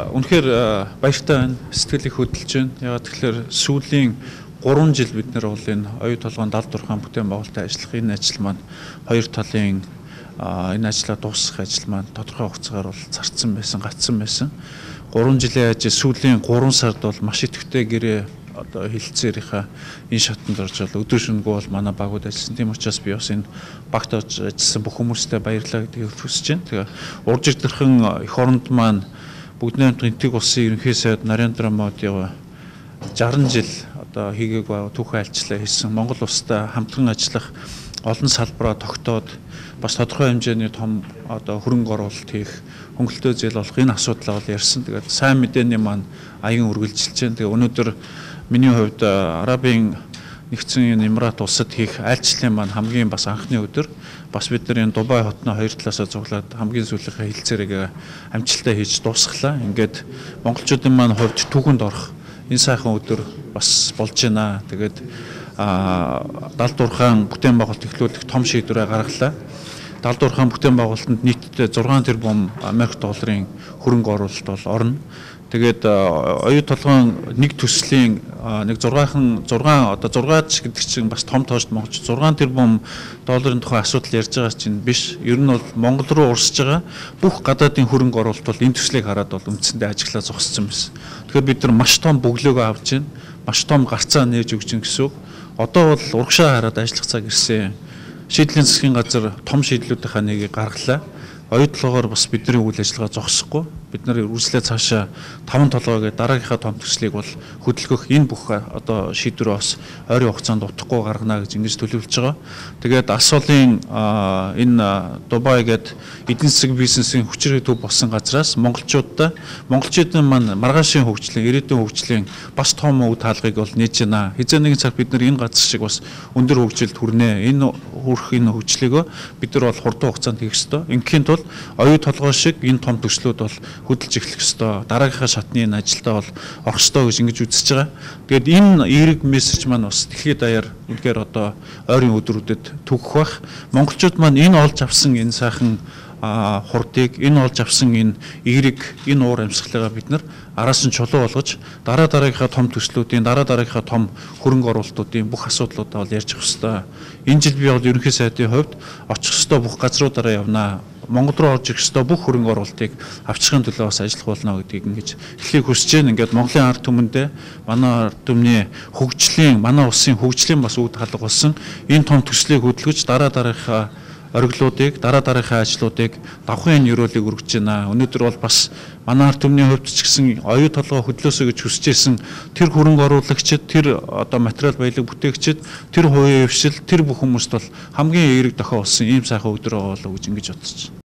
Үнэхээр баяртай байна. Сэтгэл их хөдөлж байна. Яагаад тэгэхээр сүүлийн 3 жил бид нар бол энэ оюу толгойн 70 дурхан бүтээн байгуулалтын ажиллах энэ ажил маань хоёр талын энэ ажлаа дуусгах ажил маань тодорхой хугацаагаар бол зарцсан байсан, гацсан байсан. 3 жилийн ажил сүүлийн 3 сард бол маш идэвхтэй гэрээ одоо хэлцээрийнхаа энэ шатанд орж бол өдөр шөнөгүй бол манай багууд ажилласан. Тийм учраас би бас энэ багт орж ажилласан бүх хүмүүстээ баярлалаа гэдгийг хүсэж байна. Тэгээ урж ирдэрхэн эх оронд маань бүгд найрамдах Энэтхэг улсын ерөнхий сайд Нарендра Модиго 60 жил одоо хийгээгүй түүхэн айлчлаа хийсэн. Монгол улстай хамтран ажиллах олон салбараа тогтоод бас тодорхой хэмжээний том одоо хөрөнгө оруулалт хийх, хөнгөлөлтөө зээл олох энэ асуудлаа бол ярьсан. Тэгээд сайн мэдээний маань аян үргэлжилж байна. Тэгээ өнөөдөр миний хувьд Арабын нэгдсэн Эмират улсад хийх айлчлалын маань хамгийн бас анхны өдөр. Бас бид нар энэ Дубай хотноо хоёр талаасаа цуглаад хамгийн сүүлийнхээ хэлцээрийг амжилттай хийж дуусглаа. Ингээд монголчуудын маань хувьд түүхэнд орох энэ сайхан өдөр бас болж байна. Тэгээд 70 дурхан бүтээн байгуулалт эхлүүлэх том шийдвэрээ гаргалаа. 70 дурхан бүтээн байгуулалтанд нийтдээ 6 тэрбум Америк долларын хөрөнгө оруулалт бол орно. Тэгээд оюу толгойн нэг төслийн нэг 6 одоо 6 гэдэг чинь бас том тоошд монголч 6 тэрбум долларын тухай асуудал ярьж байгаа чинь биш. Ер нь бол Монгол руу урсж байгаа бүх гадаадын хөрөнгө оруулалт бол энэ төслийг хараад бол үндсэндээ ажиглаа зогссон байсан. Тэгэхээр бид нар маш том бөглөөгөө авч байна. Маш том гарцаа нээж өгч байна гэсэн үг. Одоо бол урагшаа хараад ажиллах цаг ирсэн. Шийдлийн засгийн газар том шийдлүүдийнхаа нэгийг гаргалаа. Оюу толгойгоор бас бидний үйл ажиллагаа зогсохгүй. Бид нар үргэлжлээ цаашаа 5 толгой гэдэг дараагийнхаа том төслийг бол хөдөлгөх энэ бүх одоо шийдвэр бас ойрын хугацаанд утгагүй гаргана гэж ингэж төлөвлөж байгаа. Тэгээд ас олын энэ Дубай гэдэг эдийн засаг бизнесийн хүчирхэг төв болсон газраас монголчуудаа монголчуудын маань маргаашийн хөгжлийн, ирээдүйн хөгжлийн бас том өв таалгыг бол нээж байна. Хэзээ нэгэн цаг бид нар энэ газар шиг бас өндөр хөгжилд хүрнэ. Энэ хүрэх энэ хөгжлийгөө бид нар бол хурдан хугацаанд хийх ёстой. Ингээхийн тулд оюу толгой шиг энэ том төслүүд бол хөдөлж эхлэх ёстой. Дараагийнхаа шатны энэ ажилдаа бол орох ёстой гэж ингэж үзэж байгаа. Тэгээд энэ эерэг мессеж маань бас дэлхийд даяар үнэхээр одоо ойрын өдрүүдэд түгэх бах. Монголчууд маань энэ олж авсан энэ сайхан хурдыг, энэ олж авсан энэ эерэг, энэ уур амьсгалыгаа бид нар араас нь чулуу болгож дараа дараагийнхаа том төслүүдийн, дараа дараагийнхаа том хөрөнгө оруулалтуудын бүх асуудлуудаа бол ярьж явах ёстой. Энэ жил би бол ерөнхий сайдын хувьд очих ёстой бүх газруудаараа явнаа. Монгол руу орж ирэх ёстой бүх хөрөнгө оруулалтыг авчрахын төлөө бас ажиллах болно гэдгийг ингэж хэлхийг хүсэж байна. Ингээд Монголын ард түмэндээ манай ард түмний хөгжлийн, манай улсын хөгжлийн бас үд халга болсон энэ том төслийг хөдөлгөж дараа дараагийнхаа ориглуудыг, дараа дараагийнхаа ажлуудыг давхын энэ ерөөлийг өргөж байна. Өнөөдөр бол бас манай ард түмний хувьд ч гэсэн оюу толгой хөдлөөсэй гэж хүсэж исэн тэр хөрөнгө оруулагчид, тэр одоо материал баялаг бүтээгчид, тэр хувийн хвшил, тэр бүх хүмүүст бол хамгийн эерэг дохио болсон ийм сайхан өдөр байгаа болов уу гэж ингэж бодож байна.